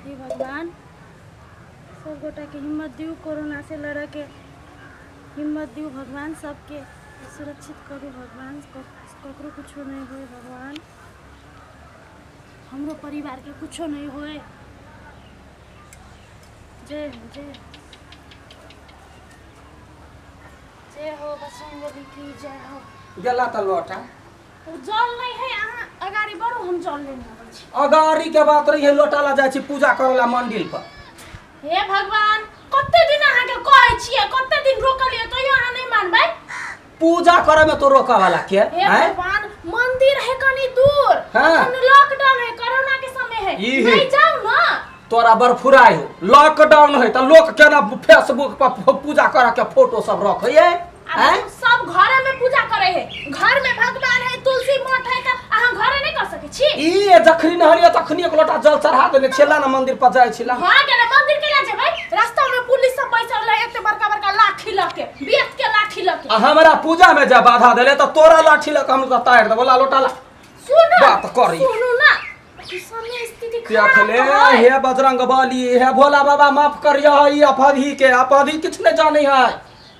हे भगवान, सब गोटाके हिम्मत दियौ कोरोनासँ लड़ऽके हिम्मत दियौ भगवान, सबके सुरक्षित करू भगवान, ककरो कुछो नहि होय भगवान, हमरो परिवारके कुछो नहि होय। जय हो, जय हो, जय हो बजरंगबली की जय हो। गेला तऽ लोटा ओ जल नहीं है, अहाँ अगाडि बढ़ू, हम जल लेने अबै छी। अगाड़ी के बात रही है, लोटा ला जाइ छी पूजा करे ला मंदिर पर। हे भगवान, कते दिन अहाँके कहै छियै, कते दिन रोकलियै तैयो अहाँ नहि मानबै। पूजा करे में तो रोका वाला के हे हैं? भगवान, मंदिर है कनी दूर, हाँ। अखन लॉकडाउन है, कोरोना के समय है, ई है। नहीं जाओ ना। तोरा बड़ फुराइ हो, लॉकडाउन है तऽ लोक केना फेसबुक पर पूजा करे के फोटो सब रखै है? आब हैं? सब घरे में पूजा करे है, घर में भगवान है, तुलसी मठ है, तऽ अहाँ घरे नहीं कर सकै छी? ई जखनी नहलियै तखनी एक लोटा जल चढ़ा देने छियै, ला ना मंदिर पर जाइ छी ला। हाँ गेलै, मंदिर के ले जेबै? रास्ता में पुलिस सब बैसल रहे, एते बड़का बड़का लाठी लऽ के, बेत के लाठी लऽ के। आ हमरा पूजा में जे बाधा देले तऽ तोरा लाठी लऽ कऽ हम तऽ तारि देबो, ला लोटा ला। सुनू, बात करी। सुनू ना, ई समय स्थिति खराब देखले है। हे बजरंग बली, हे भोला बाबा, माफ करियो ई अपराधी के, अपराधी किछु नहि जानै है,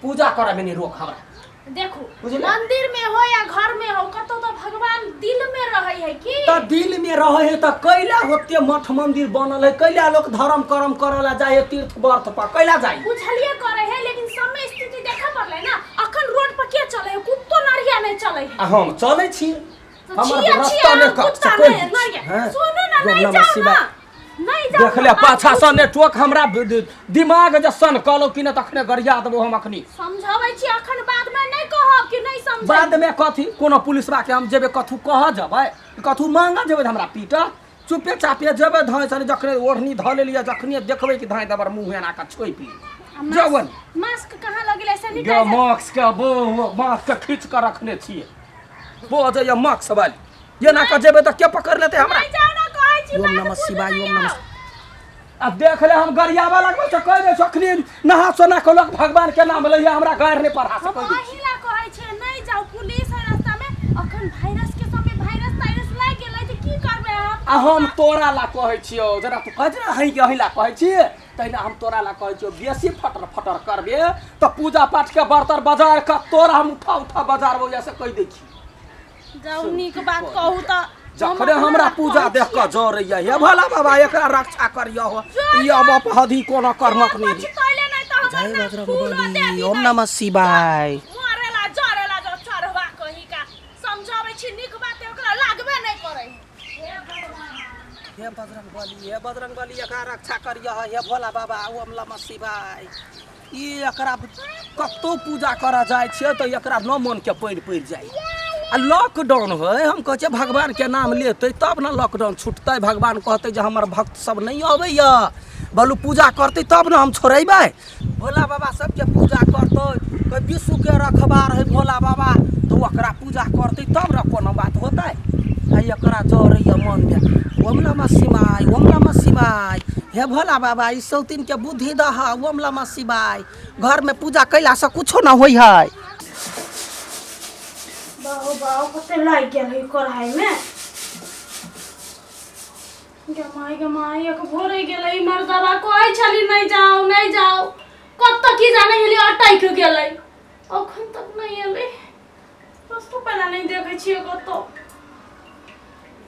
पूजा करे में नहीं रोक हमरा। देखू, बुझलियै? मंदिर में हो या घर में हो, कतौ तो भगवान दिल में रहे है की? तऽ दिल में रहे है तऽ कैला होते मठ मंदिर बनल है, कैला लोक धर्म कर्म करे ला जाय है तीर्थ व्रत पर, कैला जाय? बुझलिए करे है, लेकिन समय स्थिति देखे पड़ले ना। अखन रोड पर के चले है? कुत्तो नरिया नहीं चले है। आ हम चलै छी। तो हमर छिया, रास्ता छिया, मे कुत्ता कोई नहीं, नरिया। हैं? सुनू ना, गोर नहीं नमः जाओ शिवाय। ना, नहीं जाओ देख ले ना, पाछा से नेटवर्क हमरा दिमाग जे सन कहलो कि ने तखने गरिया देबो हम अखनी। समझाबै छी अखन, बाद में नहीं कहब कि नहीं समझ। बाद में कथी? कोनो पुलिसवा के हम जेबे कथू कह जेबै, कथू मांगा जेबै त हमरा पीट? चुपे चापे जेबै धाँइ सने, जखने ओढ़नी धऽ लेलियै, जखने देखबै कि धाँइ दबर मुँह एना कऽ छोपि ली जवन। मास्क कहाँ लगेले? गे सैनिटाइजर मास्क के बो मास्क के खींच कऽ रखने छियै, बो जइया मास्क वाली, एना कऽ जेबै तऽ के पकड़ लेतै हमरा? नहीं जाओ ना कहै छी, ओम बाद नमः बुझू शिवाय, नहीं ओम नमः आओ। आ देख ले, हम गरियाबा लगबै तऽ कहि दै छौ, अखनी नहा सोना कऽ लोक भगवान के नाम लैया, हमरा गारि नहि पढ़ा हम सकै। अही ला कहै छियै नहीं जाओ, पुलिस है रास्ता में, अखन वायरस के समय वायरस तायरस लागि गेलै तऽ की करबै अहाँ? आ हम तोरा ला कहै छियौ, जेना तू कहै छी ने अहीं के अहीं ला कहै छी, तहिना हम तोरा ला कहै छियौ, बेसी फटर फटर करबे तऽ पूजा पाठ के बर्तन बाजार के तोरा हम उठा उठा बाजार बौआ से कहि दै छी। जाउ, नीक बात कहू तऽ जखने हमरा पूजा देख कऽ जरैया, हे भोला बाबा, एकरा रक्षा करियौ हो, ई अब अपहधि कोनो कर्मक नहि। पछतैले नहि तऽ हमर जय नाम बजरंग फूलो बली, देवी ओम नहि। नमः शिवाय। मरेला जरेला जो चढ़वा कही का समझाबै छी, नीक बात ओकरा लागबे नहि करै। हे भगवान, हे बजरंग बली, हे बजरंग बली, एकरा रक्षा करियौ हे भोला बाबा, ओम नमः शिवाय। ई एकरा कतहु पूजा करऽ जाइ छियै तऽ एकरा न मनके पानि पड़ि जाइ। आ लॉकडाउन होइ, हम कहै छियै भगवानके नाम लेतै तब ने लॉकडाउन छुटतै। भगवान कहतै जे हमर भक्त सब नहि अबैए, बोलू पूजा करतै तब ने हम छोड़ेबै। भोला बाबा सबके पूजा करतै, कोइ विश्वके रखबार है भोला बाबा, तऽ ओकरा पूजा करतै तब ने कोनो बात होतै। आ एकरा जरैए मनमे, ओम नमः शिवाय, ओम नमः शिवाय, हे भोला बाबा, ई सौतीनके बुद्धि दह, ओम नमः शिवाय। घरमे पूजा कयलासँ कुछो न होइ है। बाबू बाबू, कते लागि गेल है कढ़ाई में। गे माय, गे माय, एक भोरे गेलै मर्दबा, कहै छली नहीं जाओ नहीं जाओ, कत की जाने गेली, अटैक गेलै, अखन तक नहीं एलै। रस्तो पहिला नहीं देखै छियै कतौ।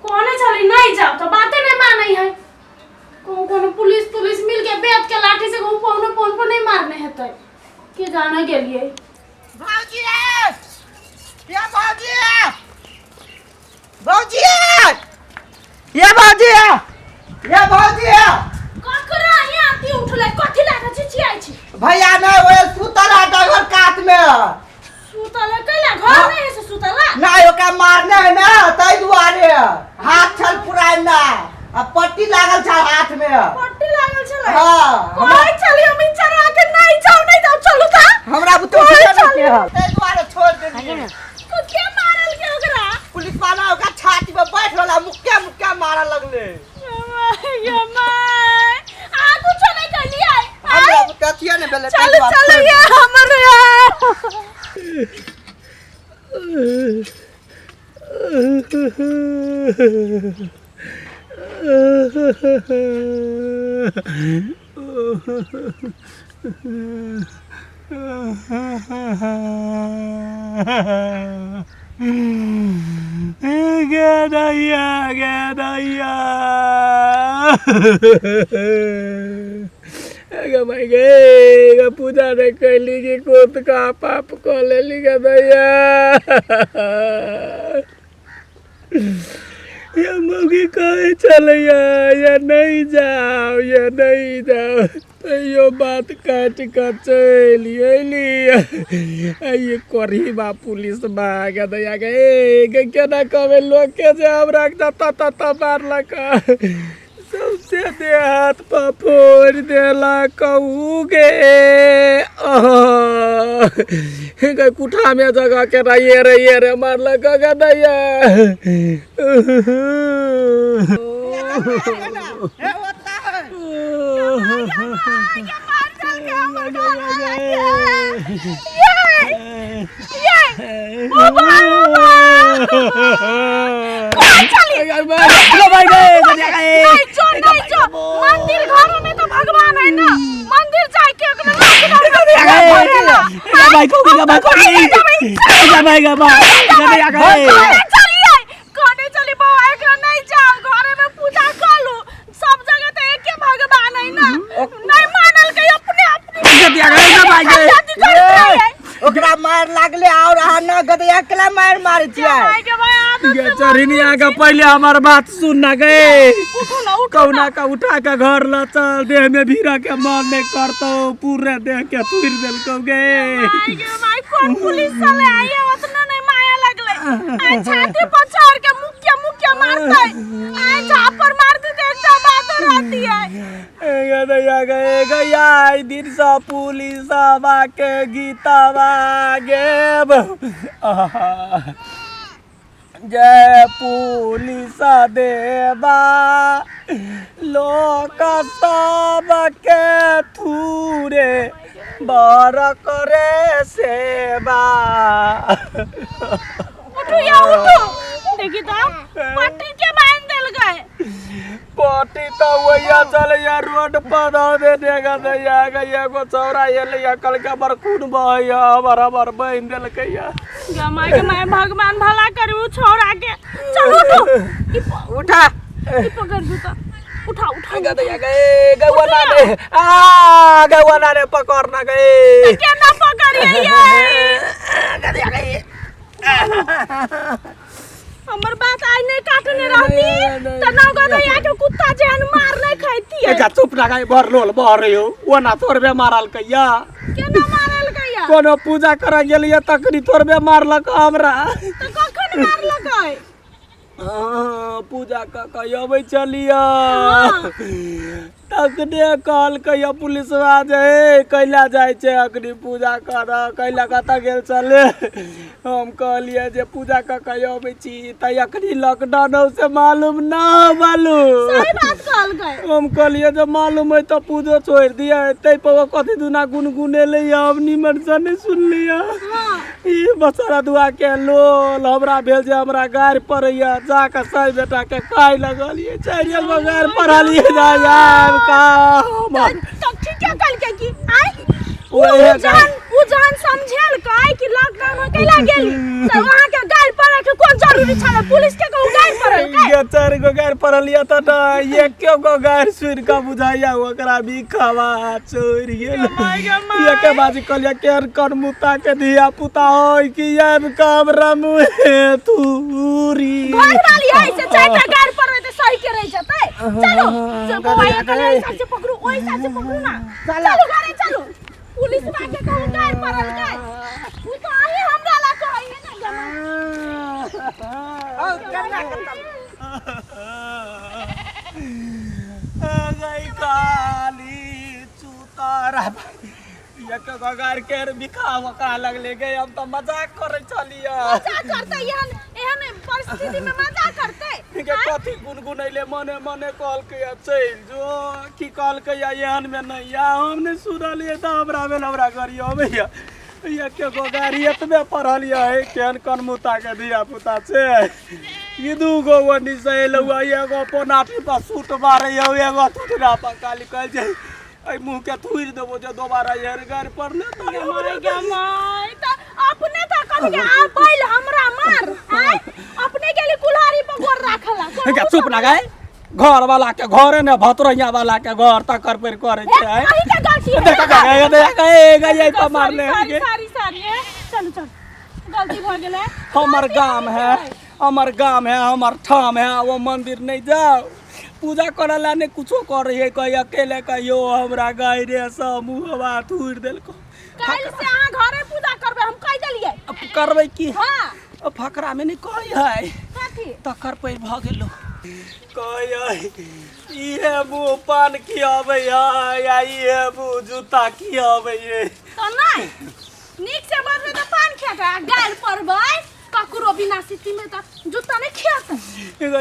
कहने छली नहीं जाओ तऽ बाते नहीं मानै है। कहूँ कोनो पुलिस तुलिस मिल के बेत के लाठी से कहूँ पौनो पौन पर नहीं मारने हेतै, के जाने गेलियै। भौजी ये, भौजी, भौजी ये, भौजी ये, भौजी। ककरा यहाँ अथी उठलै? कथी लए कऽ चिचियाइ छी? भैया नहीं, वो सुतल है डगर कात में। सुतल है कैला? घर नहीं है से सुतल है? नहीं, ओकरा मारने है ना ताहि दुआरे, हाथ छल पुराना आ पट्टी लागल छल हाथ में। पट्टी लागल छलै? हाँ। कहै छली हम ई चढ़ा के नहीं जाओ नहीं जाओ, चलू ता। हमरा बुते कहै उठे छली। नहीं ताहि दुआरे छोड़ देलियै। तो के मारल के ओकरा? पुलिस वाला ओकरा छाती पर बैठ रहला, मुक्का मुक्का मारऽ लगले। ये my, आ कुछो नहीं कहलियै। हमरा बुते अथिये नहि भेलै ताहि चलू दुआरे चलू छोड़ि ये हमर यार। गे दैया, गे दैया, गे भाई गे, गे पूजा नहि कैली कि कोत का पाप कऽ लेली गे दैया। ये मौगी कहै छलैया, ये नहि जाओ, ये नहि जाओ, तैयो बात काटि कऽ चलि अयली। ये करही बा पुलिस बा गे दैया गे। गे केना कहबै लोकके जे हमरा तत तत मारलक, सौंसे देह हाथ पर फोड़ि देलक उ गे। गे कुठामे जगह के रहिए रहिए रे मारलक गे दैया। हे होता है। नहीं जो, नहीं जो, मंदिर घर में तो भगवान है ना, मंदिर जाए के ओकरा कने चलिए, कने चली बौआ, एकरा नहीं जाओ, घरे में पूजा कर लू। सब जगह तो एके भगवान है ना। नहीं मानल के अपने अपने ओकरा मार लागले और अहाँ न गदैया केला मार मारै छियै? माय के भाई आदत से। चढ़िनिया के पहले हमार बात सुन ना गए। उठो ना, उठो। कौना का उठा के घर ल चल, देह में भीड़ा के मन नहीं करतो, पूरे देह के थुर देलकौ गे। माय गे माय, कौन पुलिस चले आई है, उतना नहीं माया लगले। आई छाती पर चढ़ के मुक्के मुक्के मारते, आई झापर मारते तो एकटा बात रहती है। ए गैया गए गैया, आई दिन सा पुलिस के गीतवा गेब, आहा। जय पुलिस देवा, लोक सबके थूरे बर करे सेवा। उठो या उठो, देखी तो पट्टी के बांध देल गए। पट्टी तो वैया चलैया रोड पर दऽ दे देगा दैया गैया, एगो चौरा एलैया, कहलकै हमर खून बहैया, हमर हमर बान्हि देलकैया। गे माय के माय, भगवान भला करू छौड़ा के। चल उठो, ई उठा। ई पकड़ जूता, उठा उठा। गे दैया गे, गौना रे, आ गौना रे, पकड़ ना गे। केना पकड़िए ये? गे दैया गे। हमर बात आइ नहीं काटने रहती त नौ गदैया के कुत्ता जेहन मार नहीं खैती। एका चुप ना गए, भर लोल बह रही हो, ओना थोड़बे मारल कैया। केना मारल गैया? कोनो पूजा करऽ गेलियै तखनी थोड़बे मारलक हमरा। त कखन मारलक है? हाँ, पूजा कऽ कऽ अबै छलियै तखने कहलकै पुलिसवा जे हे कैला जाइ छै अखनी पूजा कर, कैला कतऽ गेल छलै? हम कहलियै जे पूजा कऽ कऽ अबै छी, तऽ अखनी लॉकडाउन हौ से मालूम न मालूम। सही बात कहलकै। हम कहलियै जे मालूम है तऽ पूजो छोड़ि दियै। ताहि पर ओ कथी दुना गुनगुनेलै, हम निमन से नहि सुनलियै। ई बसरा दुआ के लोल हमरा भेल जे हमरा गारि पड़ैया, जाकऽ सही बेटा के खाय लगलियै, चारिए गो गारि पढ़लियै जा आबि कऽ हमर। तऽ ठीके कहलकै कि आइ उ ओहे जहन उ जहन समझेलकै कि लॉकडाउन में कैला गेली, तऽ अहाँ के गारि पड़े के कोन जरूरी छलै? पुलिस के कहू गारि पड़लकै? गे चारि गो गारि पढ़लियै तऽ नहि, एको गो गारि सुनि कऽ बुझाइया ओकरा भी खवा चोरि गेल। माय गे माय। एके बाजी कहलियै केहन कनमुता के धिया पुता होय कि आबि कऽ हमरा मुँहे थूरी। घर वाली है से चारिटा गारि पड़बै तऽ सही के रहि जेतै। चलू से बौआ, एक ओहि साइड से पकड़ू, ओहि साइड से पकड़ू ना। चलू घरे चलू, पुलिस बा के कहू गारि पड़लकै। उ तऽ अहीं हमरा ला कहै है ना गे माय। हौ, केना खतम। गई काली चूतारा एक बगार के बिखा वका लगले गे, हम तऽ मजाक करै छलियै। मजा करतै? एहन एहन परिस्थिति में मजा करतै? के कथी गुनगुनैले मने मने कहलकै चलि जो की कहलकै एहन में नहीं या, हम नहि सुनलियै तऽ हमरा भेल हमरा गाड़ी अबैया। एके गो गाड़ी एतबे पढ़लियै, केहन कनमुता के धिया पुता छै। ई दू गो ओनी से एलौ आ एगो पोनाठी पर सूट मारै हौ, एगो थुथुना पर। खाली कहै छै एहि मुँह के थुरि देबो जे दोबारा एहन गारि पड़ले तऽ गे माय गे माय, तऽ अपने तऽ कथी के आ बैल हमरा मार आय अपने गेली कुल्हाड़ी पर गोर राखला। गे चुप ना गए, घर वाला के घरे ने भतरैया वाला के घर तकर पर करे छै। अही के गलती है। देख गे, देख गे, गे, ये पर मारले है सॉरी गे। सॉरी सॉरी, चलू चलू, गलती भऽ गेलै। हमर गाम है, हमर गाम है, हमर ठाम है, वो मंदिर नहीं जाओ पूजा करे ला, नहीं कुछो करे है। कहीं अकेले कहियो हमरा गाय रे सब मुँहवा थूर देलको। काल्हि से अहाँ घरे पूजा करबै, हम कहि देलियै। अब करबै की? हाँ। अब फकरा में नहीं कहै है। कथी? तकर पैर भऽ गेलो। कहै है इहे मुँह पान खियाबै है या इहे मुँह जूता खियाबै है। तऽ नहि नीक से बजबै तऽ पान खेतै आ गारि पड़बै ककरो बिना स्थिति में तऽ जूता नहि खेतै।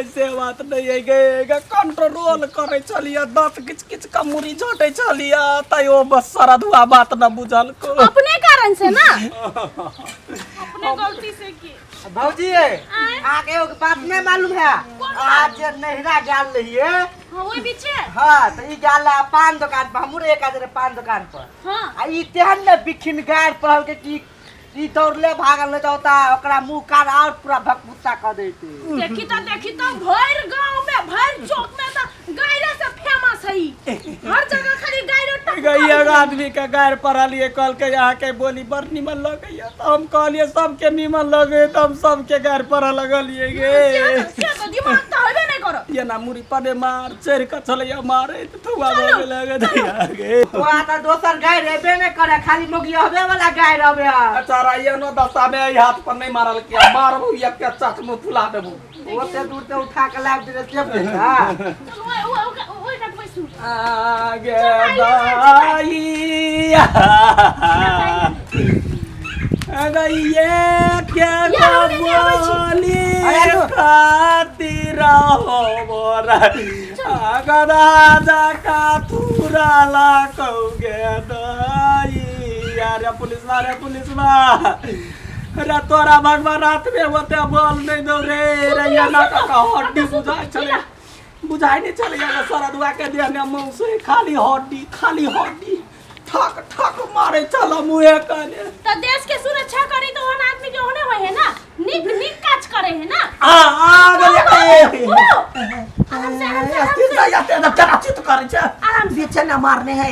से बात नहीं है गे, गे कंट्रोल करे छलियै, दांत किच किच का मुड़ी झोटे छलियै, तैयो बस सरधुआ बात न बुझल को। अपने कारण से ना, अपने गलती से की। भौजी, आँय? अहाँके एगो बात नहीं मालूम है। कोन बात? आज जे नैहरा गेल रहिए। हाँ, ओहि बीचे। हाँ, तऽ ई गेल रहे पान दुकान पर, हमरो एक आदमी रहे पान दुकान पर। हाँ। आ ई तेहन ने बिखिन गारि पढ़ल के कि ई दौड़ले भागल नहि तऽ ओता ओकरा मुंह कान और पूरा भकभुस्सा कऽ दैते। देखी तऽ, देखी तऽ, भरि गाँव में भरि चौक में तऽ गायरे से फेमस है ई। हर जगह खाली गायरे टप। गई एगो आदमी के गारि पढ़लियै, कहलकै अहाँके बोली बड़ निमन लगैया, तऽ हम कहलियै सबके निमन लगैया तऽ हम सबके गारि पढ़ऽ लगलियै गे। से तऽ दिमाग तऽ हेबे नहि करत। एना मुड़ी पने मार चढ़ि कऽ छलैया मारै तऽ थुआ भऽ गेलै गे दैया गे। तोरा तऽ दोसर गारि एबे नहि करे, खाली मोगियहबे वाला गारि अबे है। अच्छा एहनो दशा में एहि हाथ पर नहीं मारल के मारबू, एक के चट मुँह फुला देबू। ओते दूर से उठा के लाबि देने से बुझा। चलू, ओहि ओहि ओहि कात बैसू। आगे दाइया गइये के बोली खातिर हो मोरा राजा का थूरा ला कौगे दैया रे पुलिस रे पुलिस रे, तोरा भगवान रात में होते बोल नहीं दो रे रे, ये ना का हड्डी बुझाइ छलै, बुझाइ नहि छलै सरदुआ के देह ने मौसे, खाली हड्डी, खाली हड्डी, ठक ठक मारे छल मुँहे कने। तऽ देश के सुरक्षा करी तऽ ओहन आदमी के ओहने होय है ना, नीक नीक काज करे है ना। आ आ गेलै। ओ, आराम से, आराम से, आराम से। केना चित करै छै। आराम से। बेचे ना मारने है।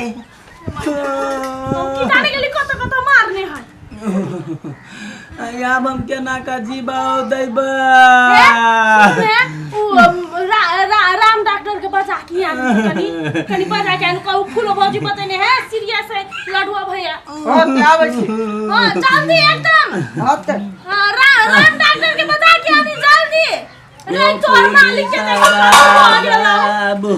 हम की जाने गेली कत कत मारने है। आब हम केना कऽ जीबाओ दैबै? हे, उ रा, रा, राम डॉक्टर के बजा के आनु, कनी कनी बजा के आनु। कहू फूलो भौजी बतेने है, सीरियस है लडुआ भैया। हाँ, तऽ आबै छी। हाँ, जल्दी एकदम। हाँ तऽ। हाँ, राम डॉक्टर के बजा के आनी जल्दी रे, तोहर मालिक के देखो भऽ गेलौ। बाबू।